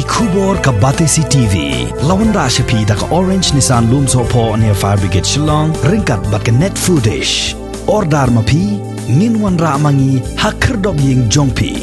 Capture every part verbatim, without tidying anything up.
Khubor ka Batesi T V. La wanrah sha phi da ka Orange Nissan Lumsohphoh near Fire Brigade Shillong, ryngkat bad ka Net Foodish. Order ma phi, ngin wanrah ma ngi ha khyrdop ïing jong phi.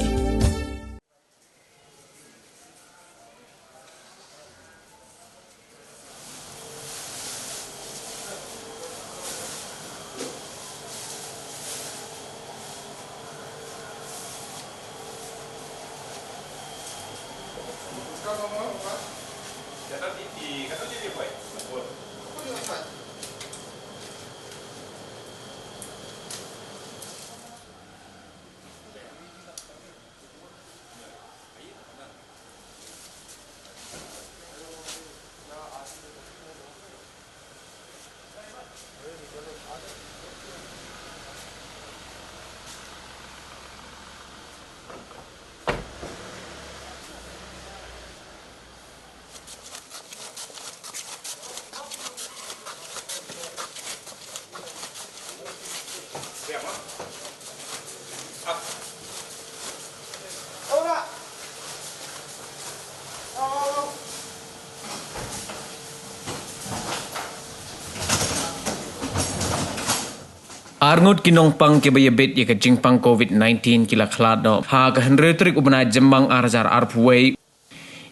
Arngut ki nongpang kiba ïabit ïa ka jingpang covid nineteen ki la khlad noh ha ka hynriew tarik u bnai Jymmang ar hajar arphew wei.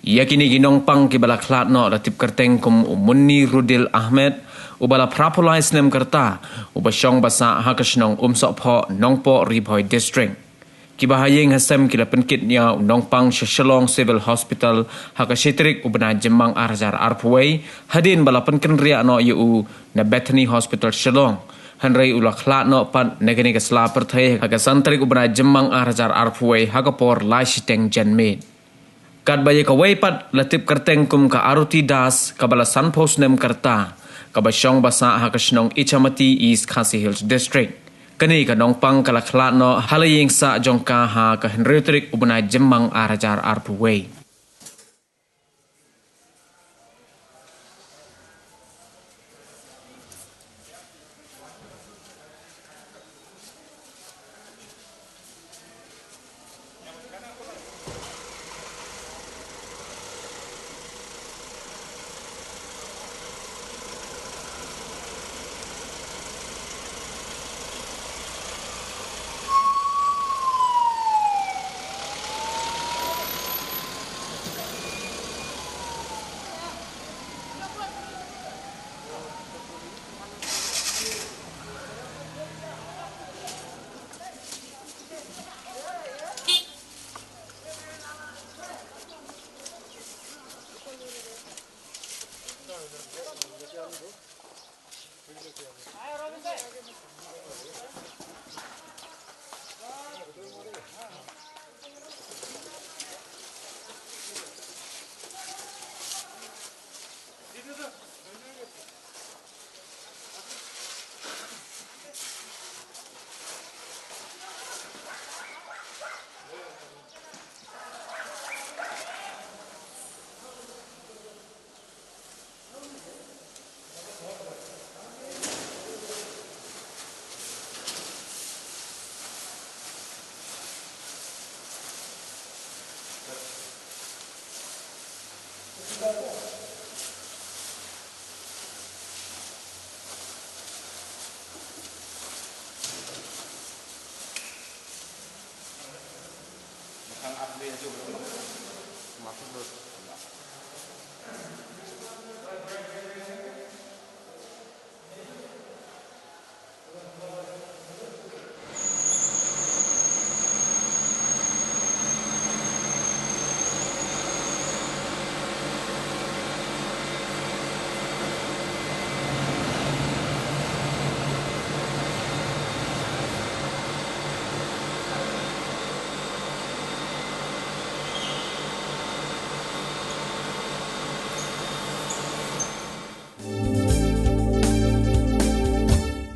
Ïa kine ki nongpang kiba la khlad noh la tip kyrteng kum u Munni Rudil Ahmed, uba la phraphew lai snem ka rta, uba shong ba sah ha ka shnong Umsohphoh, Nongpoh, Ri Bhoi District. Kiba ha ïing ha sem ki la pynkit ïa u nongpang sha Shillong Civil Hospital ha ka shi tarik u bnai Jymmang ar hajar arphew wei, hadien ba la pynkynriah noh ïa u na Bethany Hospital Shillong. Hynrei u la khlad noh pat na kane ka sla pyrthei ha ka san tarik u bnai Jymmang ar hajar arphew wei ha ka por lai shiteng janmiet. Katba ïa kawei pat la tip kyrteng kum ka Aruti Das, kaba la sanphew snem ka rta, kaba shong ba sah ha ka shnong Ichamati, East Khasi Hills District. Kane ka nongpang ka la khlad noh ha la ïing sah jong ka ha ka hynriew tarik u bnai Jymmang ar hajar arphew wei.